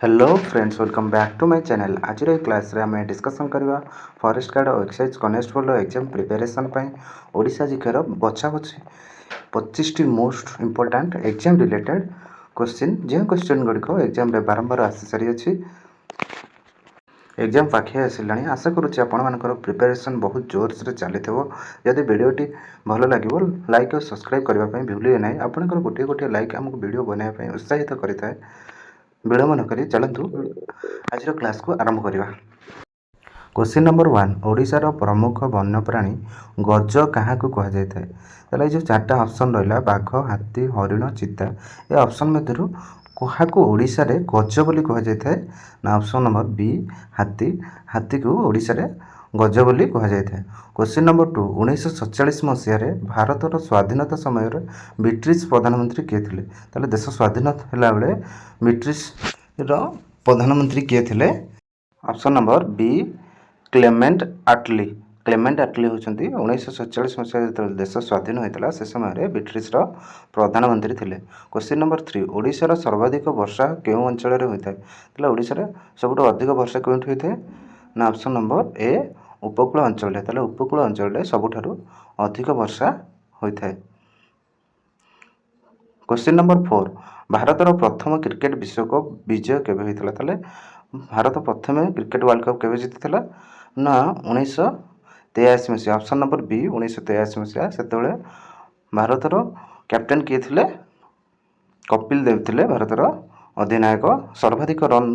Hello friends, welcome back to my channel. ଆଜିର ଏହି କ୍ଲାସ୍ରେ ଆମେ ଡିସ୍କସନ୍ କରିବା ଫରେଷ୍ଟ ଗାର୍ଡ଼ ଓ ଏକ୍ସାଇଜ୍ କନେଷ୍ଟବଲ୍ର ଏକ୍ଜାମ୍ ପ୍ରିପାରେସନ୍ ପାଇଁ ଓଡ଼ିଶା ଜିକେର ବଛା ବଛି 25ଟି most important exam related question, ଯେଉଁ କ୍ୱେଶ୍ଚିନ୍ ଗୁଡ଼ିକ ଏକ୍ଜାମ୍ରେ ବାରମ୍ବାର ଆସିସାରିଅଛି। ଏକ୍ଜାମ୍ ପାଖେଇ ଆସିଲାଣି। ଆଶା କରୁଛି ଆପଣମାନଙ୍କର ପ୍ରିପାରେସନ୍ ବହୁତ ଜୋରସୋରରେ ଚାଲିଥିବ। ଯଦି ଭିଡ଼ିଓଟି ଭଲ ଲାଗିବ, ଲାଇକ୍ ଓ ସବସ୍କ୍ରାଇବ୍ କରିବା ପାଇଁ ଭୁଲିବେ ନାହିଁ। ଆପଣଙ୍କର ଗୋଟିଏ ଗୋଟିଏ ଲାଇକ୍ ଆମକୁ ଭିଡ଼ିଓ ବନାଇବା ପାଇଁ ଉତ୍ସାହିତ କରିଥାଏ। ବିଳମ୍ବ ନକରି ଚାଲନ୍ତୁ, ଆଜିର କ୍ଲାସ୍କୁ ଆରମ୍ଭ କରିବା। କ୍ୱେଶ୍ଚିନ୍ ନମ୍ବର 1, ଓଡ଼ିଶାର ପ୍ରମୁଖ ବନ୍ୟପ୍ରାଣୀ ଗଜ କାହାକୁ କୁହାଯାଇଥାଏ? ତାହେଲେ ଏଇ ଯେଉଁ ଚାରିଟା ଅପସନ୍ ରହିଲା, ବାଘ, ହାତୀ, ହରିଣ, ଚିତା, ଏ ଅପସନ୍ ମଧ୍ୟରୁ କାହାକୁ ଓଡ଼ିଶାରେ ଗଜ ବୋଲି କୁହାଯାଇଥାଏ? ନା, ଅପସନ୍ ନମ୍ବର ବି, ହାତୀ। ହାତୀକୁ ଓଡ଼ିଶାରେ ଗଜ ବୋଲି କୁହାଯାଇଥାଏ। କ୍ୱେଶ୍ଚିନ୍ ନମ୍ବର 2, 1947 ମସିହାରେ ଭାରତର ସ୍ୱାଧୀନତା ସମୟରେ ବ୍ରିଟିଶ ପ୍ରଧାନମନ୍ତ୍ରୀ କିଏ ଥିଲେ? ତାହେଲେ ଦେଶ ସ୍ୱାଧୀନ ହେଲାବେଳେ ବ୍ରିଟିଶର ପ୍ରଧାନମନ୍ତ୍ରୀ କିଏ ଥିଲେ? ଅପସନ୍ ନମ୍ବର ବି, କ୍ଲେମେଣ୍ଟ ଆଟଲି। କ୍ଲେମେଣ୍ଟ ଆଟଲି ହେଉଛନ୍ତି 1947 ମସିହାରେ ଯେତେବେଳେ ଦେଶ ସ୍ୱାଧୀନ ହୋଇଥିଲା, ସେ ସମୟରେ ବ୍ରିଟିଶର ପ୍ରଧାନମନ୍ତ୍ରୀ ଥିଲେ। କ୍ୱେଶ୍ଚିନ୍ ନମ୍ବର 3, ଓଡ଼ିଶାର ସର୍ବାଧିକ ବର୍ଷା କେଉଁ ଅଞ୍ଚଳରେ ହୋଇଥାଏ? ତାହେଲେ ଓଡ଼ିଶାରେ ସବୁଠୁ ଅଧିକ ବର୍ଷା କେଉଁଠି ହୋଇଥାଏ? ନା, ଅପସନ୍ ନମ୍ବର ଏ, ଉପକୂଳ ଅଞ୍ଚଳରେ। ତାହେଲେ ଉପକୂଳ ଅଞ୍ଚଳରେ ସବୁଠାରୁ ଅଧିକ ବର୍ଷା ହୋଇଥାଏ। କ୍ୱେଶ୍ଚିନ୍ ନମ୍ବର 4, ଭାରତର ପ୍ରଥମ କ୍ରିକେଟ ବିଶ୍ୱକପ୍ ବିଜୟ କେବେ ହୋଇଥିଲା? ତାହେଲେ ଭାରତ ପ୍ରଥମେ କ୍ରିକେଟ ୱାର୍ଲଡ଼ କପ୍ କେବେ ଜିତିଥିଲା? ନା, 1983 ମସିହା। ଅପସନ୍ ନମ୍ବର ବି, 1983 ମସିହା। ସେତେବେଳେ ଭାରତର କ୍ୟାପ୍ଟେନ୍ କିଏ ଥିଲେ? କପିଲ ଦେବ ଥିଲେ ଭାରତର ଅଧିନାୟକ। ସର୍ବାଧିକ ରନ୍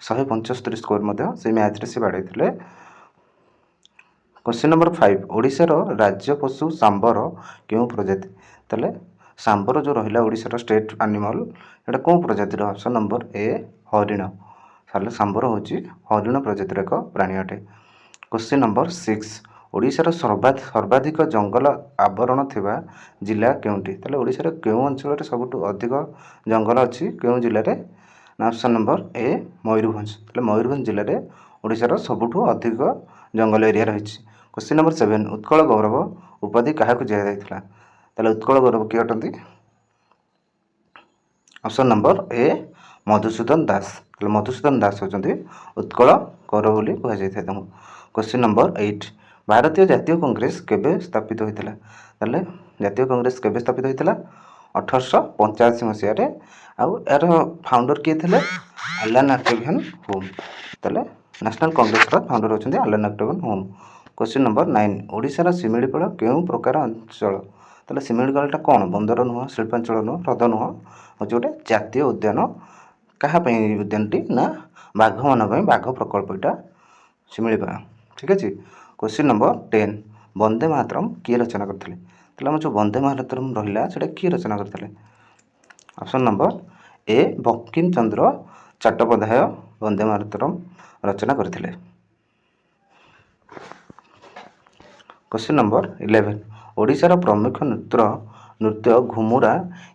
175 ସ୍କୋର ମଧ୍ୟ ସେଇ ମ୍ୟାଚ୍ରେ ସେ ବାଡ଼େଇଥିଲେ। କ୍ୱେଶ୍ଚିନ୍ ନମ୍ବର 5, ଓଡ଼ିଶାର ରାଜ୍ୟ ପଶୁ ସାମ୍ବର କେଉଁ ପ୍ରଜାତି? ତାହେଲେ ସାମ୍ବର ଯେଉଁ ରହିଲା ଓଡ଼ିଶାର ଷ୍ଟେଟ୍ ଆନିମଲ୍, ଏଇଟା କେଉଁ ପ୍ରଜାତିର? ଅପସନ୍ ନମ୍ବର ଏ, ହରିଣ। ତାହେଲେ ସାମ୍ବର ହେଉଛି ହରିଣ ପ୍ରଜାତିର ଏକ ପ୍ରାଣୀ ଅଟେ। କ୍ୱେଶ୍ଚିନ୍ ନମ୍ବର 6, ଓଡ଼ିଶାର ସର୍ବାଧିକ ଜଙ୍ଗଲ ଆବରଣ ଥିବା ଜିଲ୍ଲା କେଉଁଟି? ତାହେଲେ ଓଡ଼ିଶାର କେଉଁ ଅଞ୍ଚଳରେ ସବୁଠୁ ଅଧିକ ଜଙ୍ଗଲ ଅଛି, କେଉଁ ଜିଲ୍ଲାରେ? ନା, ଅପସନ୍ ନମ୍ବର ଏ, ମୟୂରଭଞ୍ଜ। ତାହେଲେ ମୟୂରଭଞ୍ଜ ଜିଲ୍ଲାରେ ଓଡ଼ିଶାର ସବୁଠୁ ଅଧିକ ଜଙ୍ଗଲ ଏରିଆ ରହିଛି। କ୍ୱେଶ୍ଚିନ୍ ନମ୍ବର 7, ଉତ୍କଳ ଗୌରବ ଉପାଧି କାହାକୁ ଦିଆଯାଇଥିଲା? ତାହେଲେ ଉତ୍କଳ ଗୌରବ କିଏ ଅଟନ୍ତି? ଅପସନ୍ ନମ୍ବର ଏ, ମଧୁସୂଦନ ଦାସ। ତାହେଲେ ମଧୁସୂଦନ ଦାସ ହେଉଛନ୍ତି ଉତ୍କଳ ଗୌରବ ବୋଲି କୁହାଯାଇଥାଏ ତାଙ୍କୁ। କ୍ୱେଶ୍ଚିନ୍ ନମ୍ବର 8, ଭାରତୀୟ ଜାତୀୟ କଂଗ୍ରେସ କେବେ ସ୍ଥାପିତ ହୋଇଥିଲା? ତାହେଲେ ଜାତୀୟ କଂଗ୍ରେସ କେବେ ସ୍ଥାପିତ ହୋଇଥିଲା? 1885 ମସିହାରେ। ଆଉ ଏହାର ଫାଉଣ୍ଡର କିଏ ଥିଲେ? Allan Octavian Hume. ତାହେଲେ ନ୍ୟାସନାଲ୍ କଂଗ୍ରେସର ଫାଉଣ୍ଡର ହେଉଛନ୍ତି Allan Octavian Hume. Question number 9, ଓଡ଼ିଶାର ଶିମିଳିପାଳ କେଉଁ ପ୍ରକାର ଅଞ୍ଚଳ? ତାହେଲେ ଶିମିଳିପାଳଟା କ'ଣ? ବନ୍ଦର ନୁହଁ, ଶିଳ୍ପାଞ୍ଚଳ ନୁହଁ, ହ୍ରଦ ନୁହଁ, ହେଉଛି ଗୋଟେ ଜାତୀୟ ଉଦ୍ୟାନ। କାହା ପାଇଁ ଏଇ ଉଦ୍ୟାନଟି? ନା, ବାଘମାନଙ୍କ ପାଇଁ, ବାଘ ପ୍ରକଳ୍ପ ଏଇଟା ଶିମିଳିପାଳ। ଠିକ୍ ଅଛି। କ୍ୱେଶ୍ଚିନ୍ ନମ୍ବର 10, ବନ୍ଦେ ମାତରମ୍ କିଏ ରଚନା କରିଥିଲେ? ତାହେଲେ ଆମର ଯେଉଁ ବନ୍ଦେ ମାତରମ୍ ରହିଲା, ସେଇଟା କିଏ ରଚନା କରିଥିଲେ? ଅପସନ୍ ନମ୍ବର ଏ, ବଙ୍କିମ ଚନ୍ଦ୍ର ଚଟ୍ଟୋପାଧ୍ୟାୟ ବନ୍ଦେ ମାତରମ୍ ରଚନା କରିଥିଲେ। କ୍ୱେଶ୍ଚିନ୍ ନମ୍ବର 11, ଓଡ଼ିଶାର ପ୍ରମୁଖ ନୃତ୍ୟ ଘୁମୁରା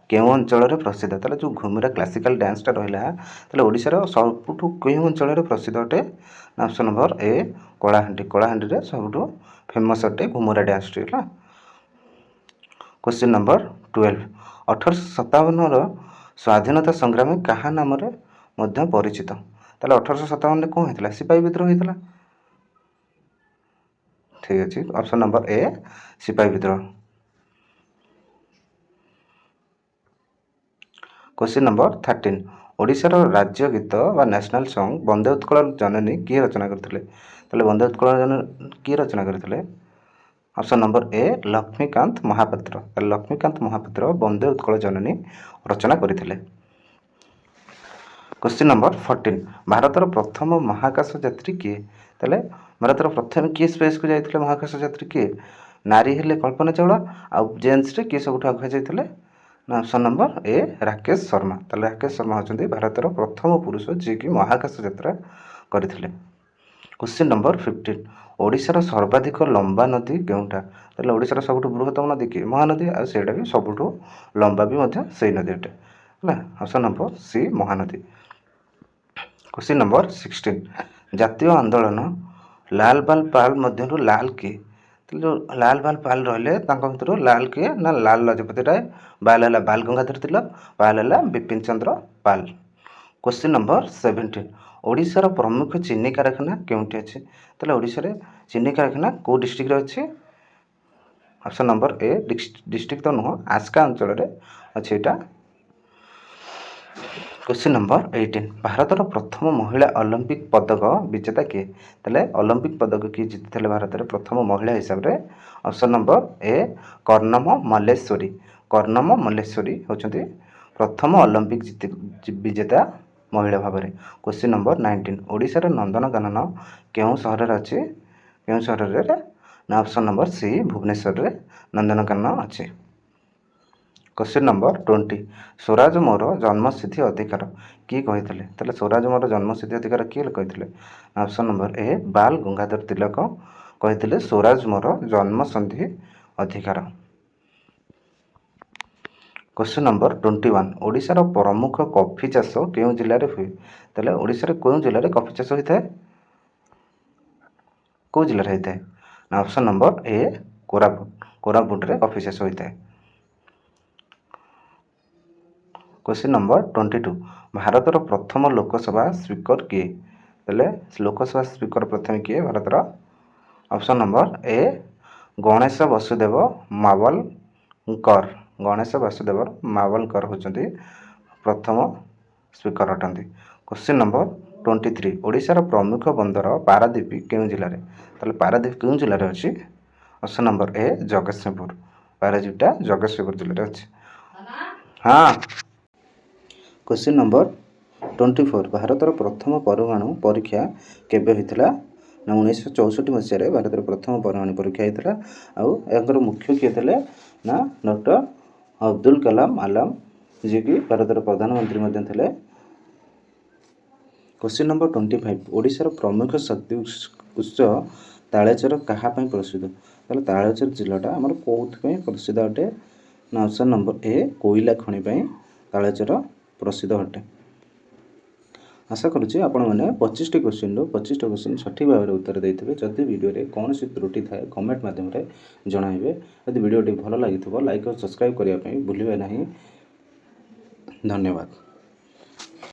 କେଉଁ ଅଞ୍ଚଳରେ ପ୍ରସିଦ୍ଧ? ତାହେଲେ ଯେଉଁ ଘୁମୁରା କ୍ଲାସିକାଲ ଡ୍ୟାନ୍ସଟା ରହିଲା, ତାହେଲେ ଓଡ଼ିଶାର ସବୁଠୁ କେଉଁ ଅଞ୍ଚଳରେ ପ୍ରସିଦ୍ଧ ଅଟେ? ନା, ଅପସନ୍ ନମ୍ବର ଏ, କଳାହାଣ୍ଡି। କଳାହାଣ୍ଡିରେ ସବୁଠୁ ଫେମସ୍ ଅଟେ ଘୁମୁରା ଡ୍ୟାନ୍ସଟି ହେଲା। କ୍ୱେଶ୍ଚିନ୍ ନମ୍ବର 12, 1857ର ସ୍ୱାଧୀନତା ସଂଗ୍ରାମୀ କାହା ନାମରେ ମଧ୍ୟ ପରିଚିତ? ତାହେଲେ 1857ରେ କ'ଣ ହେଇଥିଲା? ସିପାହୀ ବିଦ୍ରୋହ ହେଇଥିଲା। ଠିକ୍ ଅଛି, ଅପସନ୍ ନମ୍ବର ଏ, ସିପାହୀ ବିଦ୍ରୋହ। କ୍ୱେଶ୍ଚିନ୍ ନମ୍ବର 13, ଓଡ଼ିଶାର ରାଜ୍ୟ ଗୀତ ବା ନ୍ୟାସନାଲ୍ ସଙ୍ଗ ବନ୍ଦେ ଉତ୍କଳ ଜନନୀ କିଏ ରଚନା କରିଥିଲେ? ତାହେଲେ ବନ୍ଦେ ଉତ୍କଳ ଜନନୀ କିଏ ରଚନା କରିଥିଲେ? Option number A, Laxmikanta Mahapatra. ତାହେଲେ ଲକ୍ଷ୍ମୀକାନ୍ତ ମହାପାତ୍ର ବନ୍ଦେ ଉତ୍କଳ ଜନନୀ ରଚନା କରିଥିଲେ। କ୍ୱେଶ୍ଚିନ୍ ନମ୍ବର 14, ଭାରତର ପ୍ରଥମ ମହାକାଶ ଯାତ୍ରୀ କିଏ? ତାହେଲେ ଭାରତର ପ୍ରଥମେ କିଏ ସ୍ପେସ୍କୁ ଯାଇଥିଲେ? ମହାକାଶ ଯାତ୍ରୀ କିଏ? ନାରୀ ହେଲେ କଳ୍ପନା ଚାୱଳା। ଆଉ ଜେଣ୍ଟସରେ କିଏ ସବୁଠୁ ଆଗୁଆ ଯାଇଥିଲେ? ନା, ଅପସନ୍ ନମ୍ବର ଏ, ରାକେଶ ଶର୍ମା। ତାହେଲେ ରାକେଶ ଶର୍ମା ହେଉଛନ୍ତି ଭାରତର ପ୍ରଥମ ପୁରୁଷ ଯିଏକି ମହାକାଶ ଯାତ୍ରା କରିଥିଲେ। କ୍ୱେଶ୍ଚିନ୍ ନମ୍ବର 15, ଓଡ଼ିଶାର ସର୍ବାଧିକ ଲମ୍ବା ନଦୀ କେଉଁଟା? ତାହେଲେ ଓଡ଼ିଶାର ସବୁଠୁ ବୃହତ୍ତମ ନଦୀ କିଏ? ମହାନଦୀ। ଆଉ ସେଇଟା ବି ସବୁଠୁ ଲମ୍ବା ବି ମଧ୍ୟ ସେଇ ନଦୀ ଅଟେ। ହେଲା, option number C, Mahanadi. Question number 16, ଜାତୀୟ ଆନ୍ଦୋଳନ ଲାଲ ବାଲ ପାଲ ମଧ୍ୟରୁ ଲାଲ କିଏ? ତାହେଲେ ଯେଉଁ ଲାଲ ବାଲ ପାଲ ରହିଲେ, ତାଙ୍କ ଭିତରୁ ଲାଲ କିଏ? ନା, ଲାଲ ଲଜପତି ରାୟ, ବାଲ ହେଲା ବାଲ ଗଙ୍ଗାଧର ତିଲକ, ପାଲ ହେଲା ବିପିନ ଚନ୍ଦ୍ର ପାଲ। କ୍ୱେଶ୍ଚିନ୍ ନମ୍ବର 17, ଓଡ଼ିଶାର ପ୍ରମୁଖ ଚିନି କାରଖାନା କେଉଁଠି ଅଛି? ତାହେଲେ ଓଡ଼ିଶାରେ ଚିନି କାରଖାନା କେଉଁ ଡିଷ୍ଟ୍ରିକ୍ଟରେ ଅଛି? ଅପସନ୍ ନମ୍ବର ଏ, ଡିଷ୍ଟ୍ରିକ୍ଟ ତ ନୁହଁ, ଆସ୍କା ଅଞ୍ଚଳରେ ଅଛି ଏଇଟା। କ୍ୱେଶ୍ଚିନ୍ ନମ୍ବର 18, ଭାରତର ପ୍ରଥମ ମହିଳା ଅଲିମ୍ପିକ୍ ପଦକ ବିଜେତା କିଏ? ତାହେଲେ ଅଲିମ୍ପିକ୍ ପଦକ କିଏ ଜିତିଥିଲେ ଭାରତରେ ପ୍ରଥମ ମହିଳା ହିସାବରେ? ଅପସନ୍ ନମ୍ବର ଏ, କର୍ଣ୍ଣମ ମଲ୍ଲେଶ୍ୱରୀ। କର୍ଣ୍ଣମ ମଲ୍ଲେଶ୍ୱରୀ ହେଉଛନ୍ତି ପ୍ରଥମ ଅଲିମ୍ପିକ୍ ବିଜେତା ମହିଳା ଭାବରେ। କ୍ୱେଶ୍ଚିନ୍ ନମ୍ବର 19, ଓଡ଼ିଶାର ନନ୍ଦନକାନନ କେଉଁ ସହରରେ ଅଛି? କେଉଁ ସହରରେ ନା ଅପସନ୍ ନମ୍ବର ସି, ଭୁବନେଶ୍ୱରରେ ନନ୍ଦନକାନନ ଅଛି। କ୍ୱେଶ୍ଚିନ୍ ନମ୍ବର 20, ସ୍ୱରାଜ ମୋର ଜନ୍ମସିଦ୍ଧ ଅଧିକାର କିଏ କହିଥିଲେ? ତାହେଲେ ସ୍ୱରାଜ ମୋର ଜନ୍ମସିଦ୍ଧ ଅଧିକାର କିଏ କହିଥିଲେ? ଅପସନ୍ ନମ୍ବର ଏ, ବାଲ ଗଙ୍ଗାଧର ତିଲକ କହିଥିଲେ ସ୍ୱରାଜ ମୋର ଜନ୍ମସିଦ୍ଧ ଅଧିକାର। କ୍ୱେଶ୍ଚିନ୍ ନମ୍ବର 21, ଓଡ଼ିଶାର ପ୍ରମୁଖ କଫି ଚାଷ କେଉଁ ଜିଲ୍ଲାରେ ହୁଏ? ତାହେଲେ ଓଡ଼ିଶାରେ କେଉଁ ଜିଲ୍ଲାରେ କଫି ଚାଷ ହୋଇଥାଏ? କେଉଁ ଜିଲ୍ଲାରେ ହୋଇଥାଏ ନା ଅପସନ୍ ନମ୍ବର ଏ, କୋରାପୁଟ। କୋରାପୁଟରେ କଫି ଚାଷ ହୋଇଥାଏ। କ୍ୱେଶ୍ଚିନ୍ ନମ୍ବର 22, ଭାରତର ପ୍ରଥମ ଲୋକସଭା ସ୍ପିକର କିଏ? ତାହେଲେ ଲୋକସଭା ସ୍ପିକର ପ୍ରଥମେ କିଏ ଭାରତର? Option number A, Ganesh Vasudev Mavalankar. Ganesh Vasudev Mavalankar ହେଉଛନ୍ତି ପ୍ରଥମ ସ୍ପିକର ଅଟନ୍ତି। କ୍ୱେଶ୍ଚିନ୍ ନମ୍ବର 23, ଓଡ଼ିଶାର ପ୍ରମୁଖ ବନ୍ଦର ପାରାଦ୍ୱୀପ କେଉଁ ଜିଲ୍ଲାରେ? ତାହେଲେ ପାରାଦ୍ୱୀପ କେଉଁ ଜିଲ୍ଲାରେ ଅଛି? Option number A, Jagatsinghpur. ପାରାଦ୍ୱୀପଟା ଜଗତସିଂହପୁର ଜିଲ୍ଲାରେ ଅଛି। ହଁ, କ୍ୱେଶ୍ଚିନ୍ ନମ୍ବର 24, ଭାରତର ପ୍ରଥମ ପରମାଣୁ ପରୀକ୍ଷା କେବେ ହୋଇଥିଲା ନା 1964 ମସିହାରେ ଭାରତର ପ୍ରଥମ ପରମାଣୁ ପରୀକ୍ଷା ହୋଇଥିଲା। ଆଉ ଏହାଙ୍କର ମୁଖ୍ୟ କିଏ ଥିଲେ ନା ଡକ୍ଟର ଅବଦୁଲ କଲାମ ଆଲାମ, ଯିଏକି ଭାରତର ପ୍ରଧାନମନ୍ତ୍ରୀ ମଧ୍ୟ ଥିଲେ। କ୍ୱେଶ୍ଚିନ୍ ନମ୍ବର 25, ଓଡ଼ିଶାର ପ୍ରମୁଖ ଶକ୍ତି ଉତ୍ସ ତାଳଚେର କାହା ପାଇଁ ପ୍ରସିଦ୍ଧ? ତାହେଲେ ତାଳଚେର ଜିଲ୍ଲାଟା ଆମର କେଉଁଥିପାଇଁ ପ୍ରସିଦ୍ଧ ଅଟେ ନା ଅପସନ୍ ନମ୍ବର ଏ, କୋଇଲା ଖଣି ପାଇଁ ତାଳଚେର ପ୍ରସିଦ୍ଧ ଅଟେ। ଆଶା କରୁଛି ଆପଣମାନେ 25ଟି କ୍ୱେଶ୍ଚିନ୍ରୁ 25ଟି କ୍ୱେଶ୍ଚିନ୍ ସଠିକ୍ ଭାବରେ ଉତ୍ତର ଦେଇଥିବେ। ଯଦି ଭିଡ଼ିଓରେ କୌଣସି ତ୍ରୁଟି ଥାଏ, କମେଣ୍ଟ ମାଧ୍ୟମରେ ଜଣାଇବେ। ଯଦି ଭିଡ଼ିଓଟି ଭଲ ଲାଗିଥିବ, ଲାଇକ୍ ଓ ସବସ୍କ୍ରାଇବ୍ କରିବା ପାଇଁ ଭୁଲିବେ ନାହିଁ। ଧନ୍ୟବାଦ।